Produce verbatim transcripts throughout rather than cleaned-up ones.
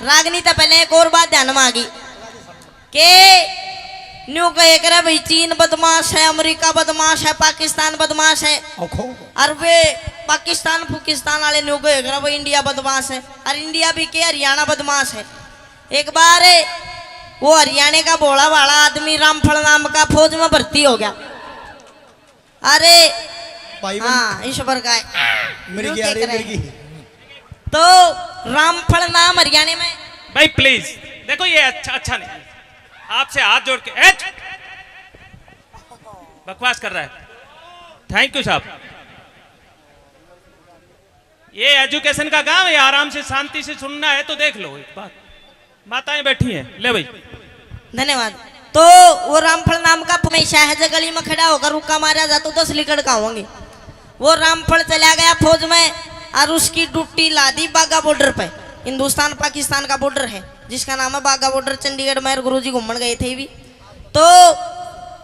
रागनी तो पहले एक और बात ध्यान में आ गई के न्यू कहे करे भाई, चीन बदमाश है, अमेरिका बदमाश है, पाकिस्तान बदमाश है। ओखो। और वे पाकिस्तान फुकिस्तान वाले न्यू कहे करे भाई, इंडिया बदमाश है, और इंडिया भी के, हरियाणा बदमाश है। एक बार वो हरियाणा का भोला भाला आदमी रामफल नाम का फौज में भर्ती हो गया। अरे भाई बन- हाँ, ईश्वर का है। मिर्गी न्यू आ कह रही, करे। मिर्गी। तो रामफल नाम हरियाणा में। भाई please, देखो ये अच्छा, अच्छा नहीं। आपसे हाथ जोड़ के, ए, बकवास कर रहा है। Thank you साहब। ये education का गांव है, आराम से शांति से सुनना है तो देख लो एक बात। माताएं बैठी हैं, ले भाई। धन्यवाद। तो वो रामफल नाम का हमेशा है, जो गली में खड़ा होकर रुक्का मारा जा तो दस लिकड़ का होंगे। वो रामफल चला गया फौज में और उसकी ड्यूटी ला दी बागा बॉर्डर पे। हिंदुस्तान पाकिस्तान का बॉर्डर है, जिसका नाम है बागा बॉर्डर। चंडीगढ़ में गुरुजी घूमन गए थे भी, तो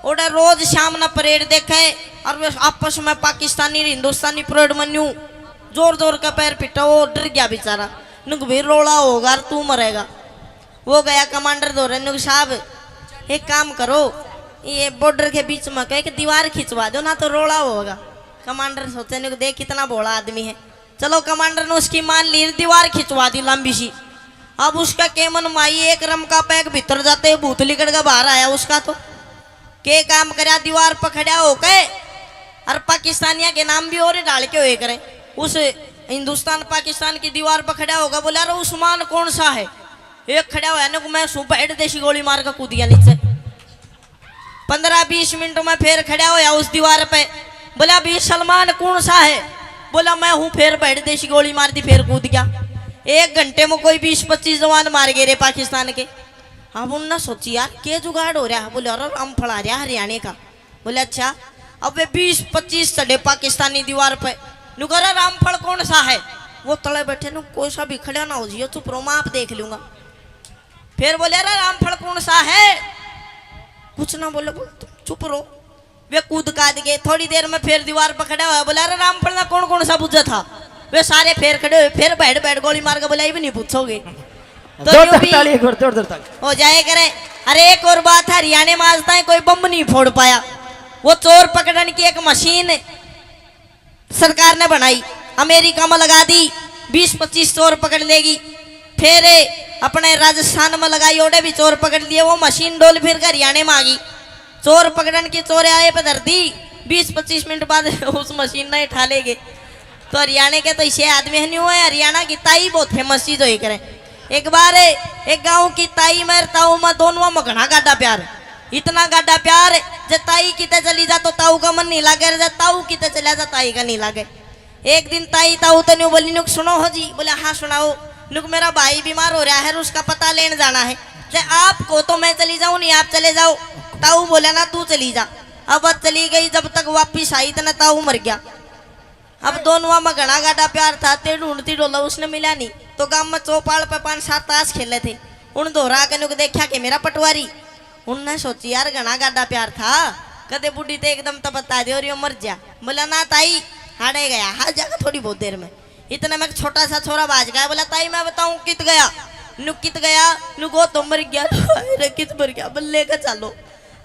ओड़ा रोज शाम ना परेड देखे और वे आपस में पाकिस्तानी और हिंदुस्तानी परेड में न्यू जोर जोर का पैर पिटा। वो डर गया बेचारा, नुक भी रोला होगा और तू मरेगा। वो गया कमांडर धोरे, नुक साहब एक काम करो, ये बॉर्डर के बीच में कह एक दीवार खिंचवा दो ना तो रोला होगा। कमांडर सोचे, नुक देख कितना भोला आदमी है। चलो कमांडर ने उसकी मान ली, दीवार खिंचवा दी लंबी सी। अब उसका केमन माई एक रम का पैक भीतर जाते ही भूत लिकड़ के बाहर आया उसका तो। के काम करया, दीवार पर खड़ा होके और पाकिस्तानिया के नाम भी और डाल के होए करे। उस हिंदुस्तान पाकिस्तान की दीवार पर खड़ा होकर बोला, "अरे उस्मान कौन सा है?" एक खड़ा होया ने, "मैं सूं," बैठ देसी गोली मार के कूद गया नीचे। पन्द्रह बीस मिनट में फिर खड़ा होया उस दीवार पे, बोला, "भी सलमान कौन सा है?" बोला, "मैं हूँ।" फिर बैठ देसी गोली मार दी, फिर कूद गया। एक घंटे में कोई बीस पच्चीस जवान मार गए रे पाकिस्तान के। अब उनने सोची, "यार, के जुगाड़ हो रहा है?" बोले, "अरे, रामफल आ रहा हरियाणा का।" बोले, "अच्छा।" अब वे बीस पच्चीस चढ़े पाकिस्तानी दीवार पे। नु कह रहा, "रामफल कौन सा है?" वो तले बैठे नु, "कोई सा भी खड़ा ना हो जियो, चुप रहो, मैं आप देख लूंगा।" फिर बोले, "अरे, रामफल कौन सा है?" कुछ ना बोले, बोले, "तुम चुप रहो।" वे कूद काद गए। थोड़ी देर में फिर दीवार पर खड़ा हुआ, बोला, "अरे, रामफल ना कौन कौन सा बुझा था?" वे सारे फिर खड़े हुए, फिर बैठ बैठ गोली मार के बोला, "ये भी नहीं पूछोगे।" तो जोरदार यूं भी ताली, एक बार जोरदार ताली। हो जाए करे। अरे, एक और बात है, हरियाणा में आज तक कोई बम नहीं फोड़ पाया। वो चोर पकड़न की एक मशीन सरकार ने बनाई, अमेरिका में लगा दी, बीस पच्चीस चोर पकड़ लेगी। फिर अपने राजस्थान में लगाई, ओड़े भी चोर पकड़ लिए। वो मशीन डोल फिर के हरियाणा में आ गई। चोर पकड़न की चोर आए पे धर दी, बीस पच्चीस मिनट बाद उस मशीन ने उठा ले गए। तो हरियाणा के तो इसे आदमी है नहीं हुआ है, हरियाणा की ताई बहुत फेमस चीज होई करे। एक बार एक गांव की ताई में ताऊ में दोनों में घना गाढ़ा प्यार, इतना गाढ़ा प्यार, जे ताई किते चली जा तो ताऊ का मन नहीं लागे, जे ताऊ किते चला जा ताई का नहीं लागे। एक दिन ताई ताऊ तो न्यू बोली, "नुक सुनो हो जी।" बोले, "हाँ, सुनाओ।" "नुक मेरा भाई बीमार हो रहा है, उसका पता लेने जाना है। जे आप को तो मैं चली जाऊँ, नहीं आप चले जाओ।" ताऊ बोला, "ना, तू चली जा।" अब वह चली गई, जब तक वापिस आई तो ना ताऊ मर गया। अब दोनों में घना गाढ़ा प्यार था, ते ढूंढती डोला उसने मिला नहीं, तो गांव में चौपाल पे पांच सात ताश खेले थे। उन धोरा के नुक देखा के मेरा पटवारी, उनने सोची, "यार, घना गाढ़ा प्यार था, कदे बूढ़ी ते एकदम तो बता दे और यो मर जा।" बोला, "ना ताई, हाड़े गया, हाल जागा थोड़ी बहुत देर में।" इतने में एक छोटा सा छोरा बाज गया, बोला, "ताई, मैं बताऊं कित गया?" नु कित गया? नु को तो मर गया। "अरे, कित मर गया?" "बल्ले का चालो।"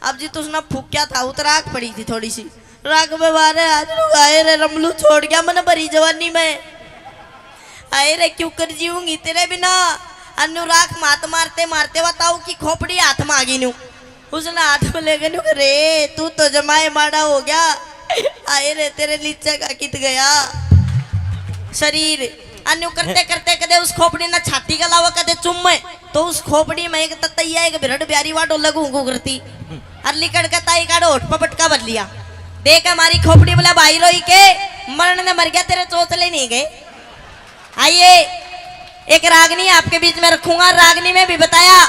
अब जी तो उसने फूक्या था, उतर आग पड़ी थी थोड़ी सी। राख में मारे आज नु, "आए रे रमलू, छोड़ गया मने भरी जवानी में। आए रे, क्यों कर जीऊंगी तेरे बिना।" अनु राख मात मारते मारते वा ताऊ की खोपड़ी हाथ में आ गई न्यू। उसने हाथ में लेके न्यू, "रे, तू तो जमाए माड़ा हो गया। आए रे, तेरे नीचे का कित गया शरीर।" अनु करते करते कदे उस खोपड़ी ने छाती के अलावा कदे चुम्मे, तो उस खोपड़ी में एक ततैया, एक बिरड़ ब्यारी वा डोले घूं घूं करती। और लिकड़ के ताई का होठ पर पटका भर लिया। देख हमारी खोपड़ी, बोला, "भाई रोई के, मरण ने मर गया, तेरे चोचले नहीं गए।" आइए, एक रागनी आपके बीच में रखूंगा। रागनी में भी बताया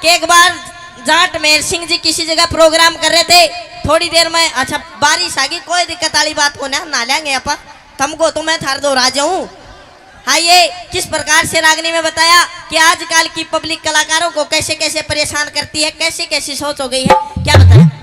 कि एक बार जाट मेहर सिंह जी किसी जगह प्रोग्राम कर रहे थे, थोड़ी देर में, अच्छा, बारिश आ गई, कोई दिक्कत वाली बात को ना, नहा लेंगे आप, तुमको तो मैं थार दो राजा हूँ। हाँ, ये किस प्रकार से रागनी में बताया कि आजकल की पब्लिक कलाकारों को कैसे कैसे परेशान करती है, कैसी कैसी सोच हो गई है, क्या बताया।